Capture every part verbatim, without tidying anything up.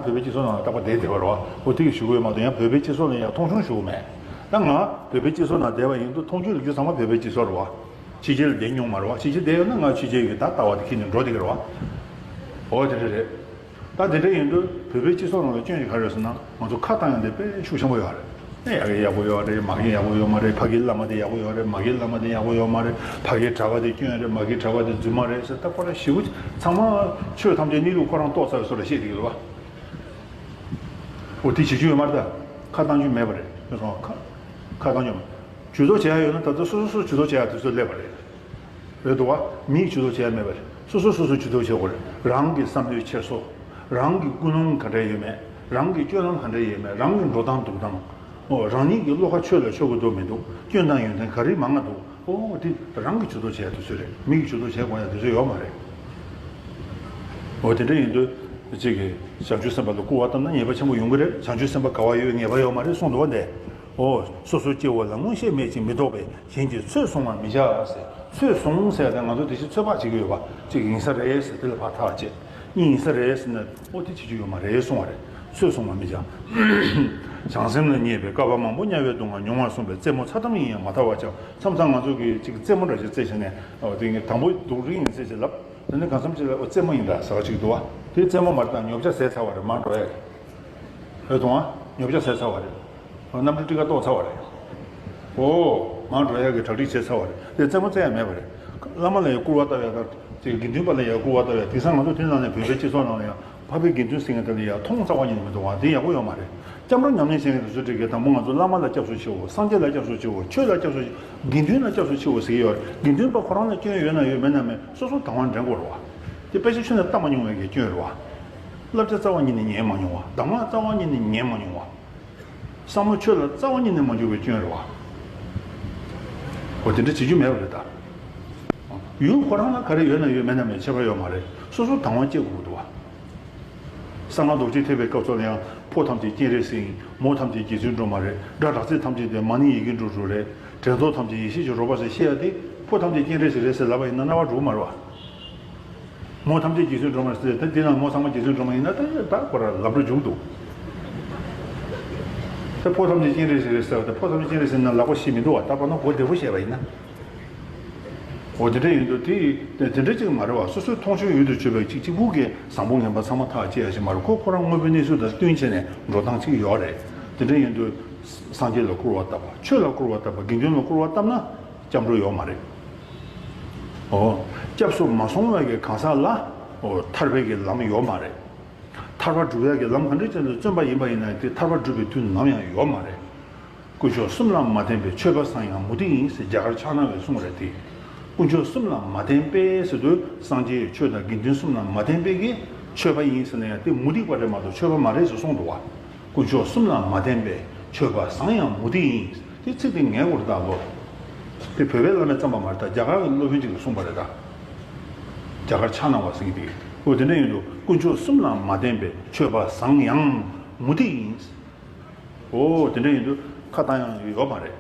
བོད་པའི་སྤྱི་ཚོགས་ནང་ལ་རྟག་པར་བསྡད་བསྡད་པ་རེད་བ། འོ་དེ་གི་ཞུ་གི་ཡོད་མ་གཏོགས། ཡང་བོད་པའི་སྤྱི་ཚོགས་ལ་ཡང་མཐོང་ཆུང་ཞུ་གི་མེད། ད་ང་བོད་པའི་སྤྱི་ཚོགས་ནང་བསྡད་པ་ཡིན་དུས་མཐོང་ཆུང་ལབ་རྒྱུ་ཚང་མ་བོད་པའི་སྤྱི་ཚོགས་རེད་བ། ཕྱི་རྒྱལ་ལ་བསྡད་མྱོང་མ་རེད་བ། ཕྱི་རྒྱལ་བསྡད་ཡོད་ན་ང་ཕྱི་རྒྱལ་གྱི་ད་ལྟ་བ་དེ་ཁྱེར་ནས་འགྲོ་བསྡད་ཀྱི་རེད་བ། འོ་དེ་འདྲ་རེད། ད་དེ་འདྲ་ཡིན་དུས་བོད་པའི་སྤྱི་ཚོགས་ནང་ལ་སྐྱོན་ཞིག་ག་རེ་ཡོད་ཟེར་ན། ང་ཚོ་ཁ་བཏང་ཡག་དེ་དཔེ་ཤུགས་ཆེན་པོ་ཡོད་རེད། ཨེ་ཡ་གི་ཡག་པོ་ཡོད་རེད། མ་གི་ཡག་པོ་ཡོད་མ་རེད། ཕ་གིའི་བླ་མ་དེ་ཡག་པོ་ཡོད་རེད། མ་གིའི་བླ་མ་དེ་ཡག་པོ་ཡོད་མ་རེད། ཕ་གིའི་གྲྭ་པ་དེ་སྐྱོན་རེད། མ་གིའི་གྲྭ་པ་དེ་རྫུན་མ་རེད་ཟེར། ད་ཁོ་རང་ཞེ་པོ་ཚང་མ་ཆོས་ཐམས་ཅད་གནས་ལུགས་ཁོ་རང་རྟོགས་ཚར་བའི་བཟོ་འདྲ་བཤད་བསྡད་ཀྱི་འདུག་བ། འོ་དེ་བྱེད་རྒྱུ་ཡོད་མ་རེད། ད་ཁ་བཏང་རྒྱུ་མེད་པ་རེད། ཁ་ཁ་བཏང་རྒྱུ་མེད། ཇུས་གཏོགས་བྱེད་ཡག་ཡོད་ན་ད་ལྟ་སོ་སོ་སོ་ཇུས་གཏོགས་བྱེད་ཡག་དུས་ཚོད་སླེབས་པ་རེད། རེད་འདུག་བ། མིས་ཇུས་གཏོགས་བྱེད་ཡག་མེད་པ་རེད། སོ་སོ་སོ་སོ་ཇུས་གཏོགས་བྱེད་དགོས་རེད། རང་གི་བསམ་བློའི་འཁྱེར་སོ། རང་གི་ཀུན་སློང་ག་འདྲ་ཡོད་མེད། རང་གི་སྤྱོད་ལམ་ག་འདྲ་ཡོད་མེད། རང་གི་འགྲོ་སྟངས་འདུག་སྟངས། འོ་རང་ཉིད་ཀྱི་བློ་ཁ་ཆོས་ལ་ཕྱོགས་ཀྱི་འདུག་མི་འདུག་སྐྱོན་དང་ཡོན་ཏན་ག་རེ་མང་ང་འདུག་འོ་དེ་རང་གིས་ཇུས་གཏོགས་བྱེད་ཡག་དུས་ཚོད་རེད། མི་གིས་ཇུས་གཏོགས་བྱེད་དགོས་ཡག་དུས་ཚོད་ཡོད་མ་རེད། འོ་དེ་འདྲ་ཡིན་དུས་གཅིག་གིས་བྱང་ཆུབ་སེམས་དཔའ་ལ་སྐུར་བ་བཏབ་ན་ཉེས་པ་ཆེན་པོ་ཡོང་གི་རེད། བྱང་ཆུབ་སེམས་དཔའ་ག་བ་ཡོད་ངེས་པ་ཡོད་མ་རེད་གསུངས་འདུག་བ། འདས། འོ། སོ་སོའི་སྐྱེ་བོ་ལ་མངོན་ཤེས་མེད་ཅིང་མི་རྟོག་པས། གཞན་གྱིས་ཚོད་བཟུང་བར་མི་བྱ་ཟེར། ཚོད་བཟུང་ཟེར་ཡག་དེ་ང་ཚོ་དེ་བཞིན་ཚོད་དཔག་བྱེད་ཀྱི་ཡོད་པ། གཅིག་ཡིན་ས་རེད་ཟེར། དེ་ལ་ཕར་ཐག་བཅད། གཉིས་ཡིན་ས་རེད་ཟེར་ན། འོ་དེ་བྱེད་རྒྱུ་ཡོད་མ་རེད་གསུང་བ་རེད། ཚོད་བཟུང་བར་མི་བྱ། བྱང་སེམས་ལ་བརྙས་པས་བསྐལ་པ་མང་པོ་དམྱལ་བའི་སྡུག་བསྔལ་མྱོང་བར་གསུངས་པས། རྩེད་མོ་མཚར་གཏམ་ཡིན་ཡང་མ་ཐར་བར་བྱ། མཚམས་མཚམས་ང་ཚོ་གིས་གཅིག་རྩེད་མོ་འདྲ་ཞིག་རྩེས་བྱས་ནས། འོ་དེ་ངས་དང་པོ་སྡུག་རིགས་ཡིན་རྩེས་བྱས་ལབ། དེ་ནས་གང་འཚམ་ཅིག་ལ་འོ་རྩེད་མོ་ཡིན་ད་ཟེར་བ་ཅིག་འདུག་བ། དེ་རྩེད་མོ་མ་རེད་ད། ཉོ་ཆ་ཟས་ཚར་བ་རེད། མར་འགྲོ་ཡ་རེད། འོད་གཏོང་བ། ཉོ་ཆ་ཟས་ཚར་བ་རེད། གནམ་གྲུ་ཊི་ཀ་ཊི་གཏོང་ཚར་བ་རེད། འོ། མར་འགྲོ་ཡ་གི་གྲ་སྒྲིག་བྱས་ཚར་བ་རེད། དེ་རྩེད་མོ་རྩེ་ཡ་མེད་པ་རེད། བླ་མ་ལ་ཡང་སྐུར་བ་བཏབ་ཡ་དང་། དེ་དགེ་འདུན་པ་ལ་ཡང་སྐུར་བ་བཏབ་ཡ། དེང་སང་ང་ཚོ་དེ་ནང་ནས་བོད་པའི་སྤྱི་ཚོགས་ནང་ལ་ཡང་འཕགས་པའི་དགེ་འདུན་ཟེར་མཁན་དེ་ལ་ཡང་མཐོང་རྩ་བ་ཉིད་ནས་མི་འདུག་བ། དེ་ཡག་པོ་ཡོད་མ་རེད། སྐྱབས་འགྲོ་ཉམས་ལེན་བྱེད་མཁན་དེ་ཚོ་འགྲིག་གི། དང་པོ་ང་ཚོ་བླ་མ་ལ་སྐྱབས་སུ་མཆིའོ། སངས་རྒྱས་ལ་སྐྱབས་སུ་མཆིའོ། ཆོས་ལ་སྐྱབས་སུ་མཆིའོ། དགེ་འདུན་ལ་སྐྱབས་སུ་མཆིའོ་ཟེར་གྱི་ཡོད་རེད། དགེ་འདུན་པ་ཁོ་རང་ལ་སྐྱོན་ཡོད་ན་ཡོད། མེད་ན་མེད། སོ་སོ་དང་བ་འདྲེན་དགོས་རེད་བ། དེ་དཔེ་ཆ་ཁྱོན་ནས་ལྟ་མ་མྱོང་བའི་གི་སྐྱོན་རེད་བ། བསླབ་བྱ་རྩ་བ་ཉིད་ནས་ཉན་མ་མྱོང་བ། གདམས་ངག་རྩ་བ་ཉིད་ནས་ཉན་མ་མྱོང་བ། བསམ་བློ་ཆོས་ལ་རྩ་བ་ཉིད་ནས་མ་འཇུག་པའི་སྐྱོན་རེད་བ། འོ་དེ་འདྲ་བྱེད་རྒྱུ་མེད་པ་རེད་ད། ཡུལ་ཁོ་རང་ལ་ག་རེ་ཡོད་ན་ཡོད། མེད་ན་མེད། ཁྱད་པར་ཡོད་མ་རེད། སོ་སོ་དང་བ་སྐྱེ་དགོས་འདུག་བ། གསང་སྔགས་རྡོ་རྗེ་ཐེག་པའི་སྐབས་སུ་ལ་ཡང་ཕོ་ཐམས་ཅད་སྤྱན་རས་གཟིགས་ཡིན། མོ་ཐམས་ཅད་རྗེ་བཙུན་སྒྲོལ་མ་རེད། སྒྲ་གྲགས་ཚད་ཐམས་ཅད་དེ་མ་ཎི་ཡི་གེ་འབྲུ་དྲུག་རེད། དྲན་རྟོག་ཐམས་ཅད་ཡེ་ཤེས་ཀྱི་རོལ་པ་ཟེར་བཤད་ཡ་དེ། ཕོ་ཐམས་ཅད་སྤྱན་རས་གཟིགས་རེད་ཟེར་ལབ་པ་ཡིན་ན་རྣ་བ་འགྲོ་གི་མ་རེད་བ། མོ་ཐམས་ཅད་རྗེ་བཙུན་སྒྲོལ་མ་རེད་ཟེར་ཏེ། དེ་ན་མོ་ཚང་མ་རྗེ་བཙུན་སྒྲོལ་མ་ཡིན་ན། ད་ད་ཁོ་རང་ལབ་འགྲོ་འཇུག་འདུག་ད་ཕོ་ཐམས་ཅད་སྤྱན་རས་གཟིགས་རེད་ཟེར་བ་དེ། ཕོ་ཐམས་ཅད་སྤྱན་རས་གཟིགས་ན་ལག་པ་ཤེས་མི་འདུག་བ། ད་པ་ན་གོ་བདེ་པོ་བཤད་པ་ཡིན་ན། འོ་དེ་འདྲ་ཡིན་དུས་དེ་དེ་འདྲ་ཅིག་མ་རེད་བ། སོ་སོའི་མཐོང་ཆོས་ཡུལ་དུ་ཆུད་པའི་གཅིག་གཅིག་པུ་གིས་བཟང་པོ་ངན་པ་ཚང་མ་ཐག་བཅད་ཡ་ཞིག་མ་རེད། ཁོ་ཁོ་རང་དངོས་པོའི་གནས་ཚུལ་དང་བསྟུན་བྱས་ནས་འགྲོ་སྟངས་ཅིག་ཡོད་རེད། དེ་འདྲ་ཡིན་དུས་སངས་རྒྱས་ལ་སྐུར་བ་བཏབ་པ། ཆོས་ལ་སྐུར་བ་བཏབ་པ། དགེ་འདུན་ལ་སྐུར་བ་བཏབ་ན་སྐྱབས་འགྲོ་ཡོད་མ་རེད། འོ། སྐྱབས་སུ་མ་སོང་བའི་གི་གང་ཟག་ལ། འོ། ཐར་པའི་གི་ལམ་ཡོད་མ་རེད། ཐར་པ་སྒྲུབ་ཡ་གི་ལམ་ག་འདྲ་ཅིག་ལ་བརྩོན་པ་ཡིན་པ་ཡིན་ན་དེ་ཐར་པ་སྒྲུབ་པའི་དུས་ནམ་ཡང་ཡོད་མ་རེད། དཀོན་མཆོག་གསུམ་ལ་མ་བརྟེན་པའི་ཆོས་པ་བཟང་ཡང་མུ་སྟེགས་ཡིན་ཟེར་རྒྱ་གར་ཕྱག་ན་བའི་གསུང་རེད་དེ། དཀོན་མཆོག་གསུམ་ལ་མ་བརྟེན་པའི་ཟེར་དུས་སངས་རྒྱས་ཆོས་དང་དགེ་འདུན་གསུམ་ལ་མ་བརྟེན་པའི་གི་ཆོས་པ་ཡིན་ཟེར་ན་ཡང་དེ་མུ་སྟེགས་པ་རེད་མ་གཏོགས་ཆོས་པ་མ་རེད་ཟེར་གསུངས་འདུག་བ། དཀོན་མཆོག་གསུམ་ལ་མ་བརྟེན་པའི་ཆོས་པ་བཟང་ཡང་མུ་སྟེགས་ཡིན། དེ་ཚིག་དེ་ངའི་མགོར་བཏགས་ལོ། དེ་བོད་པའི་བླ་མས་བརྩམས་པ་མ་རེད་ད། རྒྱ་གར་གྱི་སློབ་དཔོན་ཅིག་གིས་གསུངས་པ་རེད་ད། རྒྱ་གར་ཕྱག་ན་བ་ཟེར་གྱི་དེ། འོ་དེ་འདྲ་ཡིན་དུས་དཀོན་མཆོག་གསུམ་ལ་མ་བརྟེན་པའི་ཆོས་པ་བཟང་ཡང་མུ་སྟེགས་ཡིན། འོ་དེ་འདྲ་ཡིན་དུས་ཁ་བཏང་ཡག་ཡོད་མ་རེད།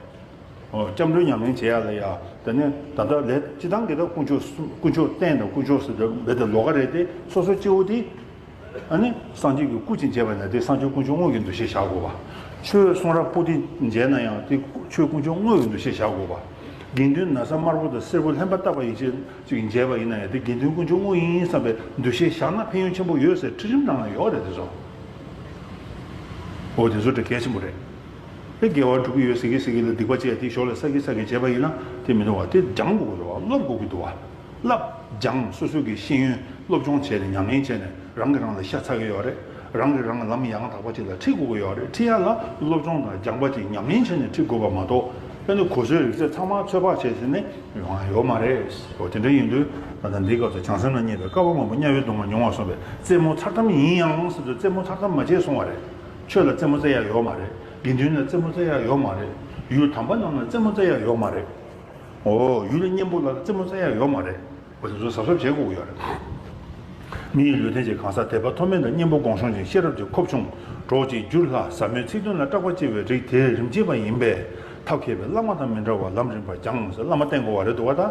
འོ་སྐྱབས་འགྲོའི་ཉམས་ལེན་བྱེད་ཡ་ལ་ཡ། དེ་ནས་ད་ལྟ་ལས་སྤྱི་བཏང་གི་ད་དཀོན་མཆོག་གསུམ། དཀོན་མཆོག་རྟེན་དང་དཀོན་མཆོག་ཟེར་དུས་རྦད་དེ་ལོགས་ཀ་རེད་དེ། སོ་སོ་སྐྱེ་བོ་དེ། ཨ་ནི་སངས་རྒྱས་ཀྱི་སྐུ་ཅིག་མཇལ་བ་ན་དེ་སངས་རྒྱས་དཀོན་མཆོག་དངོས་ཀྱི་འདུ་ཤེས་བཞག་དགོས་པ། ཆོས་གསུང་རབ་པོ་ཏི་མཇལ་ན་ཡང་དེ་ཆོས་དཀོན་མཆོག་དངོས་ཀྱི་འདུ་ཤེས་བཞག་དགོས་པ། དགེ་འདུན་ན་བཟའ་དམར་པོ་དང་སེར་པོ་ལྷན་པ་བཏགས་པ་ཡིན་ཕྱིར་ཅིག་མཇལ་བ་ཡིན་ན་ཡང་དེ་དགེ་འདུན་དཀོན་མཆོག་དངོས་ཡིན་བསམ་པའི་འདུ་ཤེས་བཞག་ན་ཕན་ཡོན་ཆེན་པོ་ཡོད་ཟེར་ཁྲིད་རིམ་ནང་ལ་ཡོད་རེད་དེ་ཚོ། འོ་དེ་ཚོ་དེ་གལ་ཆེན་པོ་རེད། དེ་དགེ་བ་སྒྲུབ་ཀྱི་ཡོད་ཟེར་གི་ཟེར་གི་ལ་སྡིག་པ་བྱས་དེ་ཞོར་ལ་བསགས་གི་བསགས་གི་བྱས་པ་ཡིན་ན་དེ་མི་འདུག་བ། དེ་སྦྱང་དགོས་ཀྱི་འདུག་བ། སློབ་དགོས་ཀྱི་འདུག་བ། བསླབ་སྦྱང་སོ་སོ་གི་ཤེས་ཡོན་སློབ་སྦྱོང་བྱས་ནས་ཉམས་ལེན་བྱས་ནས་རང་གིས་རང་ལ་ཤ་ཚ་གི་ཡོད་རེད། རང་གིས་རང་ལམ་ཡང་དག་པ་ཅིག་ལ་ཁྲིད་དགོས་ཀྱི་ཡོད་རེད། ཁྲིད་ཡ་ལ་སློབ་སྦྱོང་དང་སྦྱངས་པ་ཅིག་ཉམས་ལེན་བྱས་ནས་ཁྲིད་དགོས་པ་མ་གཏོགས། དཔེར་ན་གོ་སོའི་རིག་རྩལ་ཚང་མ་ཚོད་དཔག་བྱས་ཟིན་ནས་ཡོང་ཡ་ཡོད་མ་རེད། འོ་དེ་འདྲ་ཡིན་དུས་ད་ལྟ་འདིའི་སྐབས་སུ་བྱང་སེམས་ལ་བརྙས་པའི་བསྐལ་པ་མང་པོ་དམྱལ་བའི་སྡུག་བསྔལ་མྱོང་བར་གསུངས་པས། རྩེད་མོ་མཚར་གཏམ་ཡིན་ཡང་ཟེར་དུས་རྩེད་མོ་མཚར་གཏམ་མ་བྱེད་གསུང་བ་རེད། ཆོས་ལ་རྩེད་མོ་རྩེ་ཡ་ཡོད་མ་རེད། དགེ་འདུན་ལ་རྩེད་མོ་རྩེ་ཡ་ཡོད་མ་རེད། ཡུལ་དམ་པ་རྣམས་ལ་རྩེད་མོ་རྩེ་ཡ་ཡོད་མ་རེད། འོ་ཡུལ་གཉན་པོ་ལ་རྩེད་མོ་རྩེ་ཡ་ཡོད་མ་རེད། འོ་དེ་ཚོ་གཟབ་གཟབ་བྱེད་དགོས་ཀྱི་ཡོད་རེད། མི་ཡི་ལུས་རྟེན་གྱི་གང་ཟག་དད་པ་མཐོ་དམན་དང་གཉེན་པོ་སྒོམ་བྱུང་ཞིང་ཤེས་རབ་ཀྱི་ཁོབ་ཆུང་གྲོགས་ཀྱི་རྒྱུ་ལྷ་ཟབ་མོའི་ཚིག་དོན་ལ་སྐྲག་པ་སྐྱེ་བའི་རིགས་དེ་རིམ་གྱིས་པ་ཡིན་པས། ཐབས་མཁས་པའི་བླ་མ་དང་མི་འབྲལ་བར་ལམ་རིམ་པར་སྦྱངས་ཟེར་བླ་མ་བསྟེན་དགོས་པ་རེད་འདུག་བ་ད།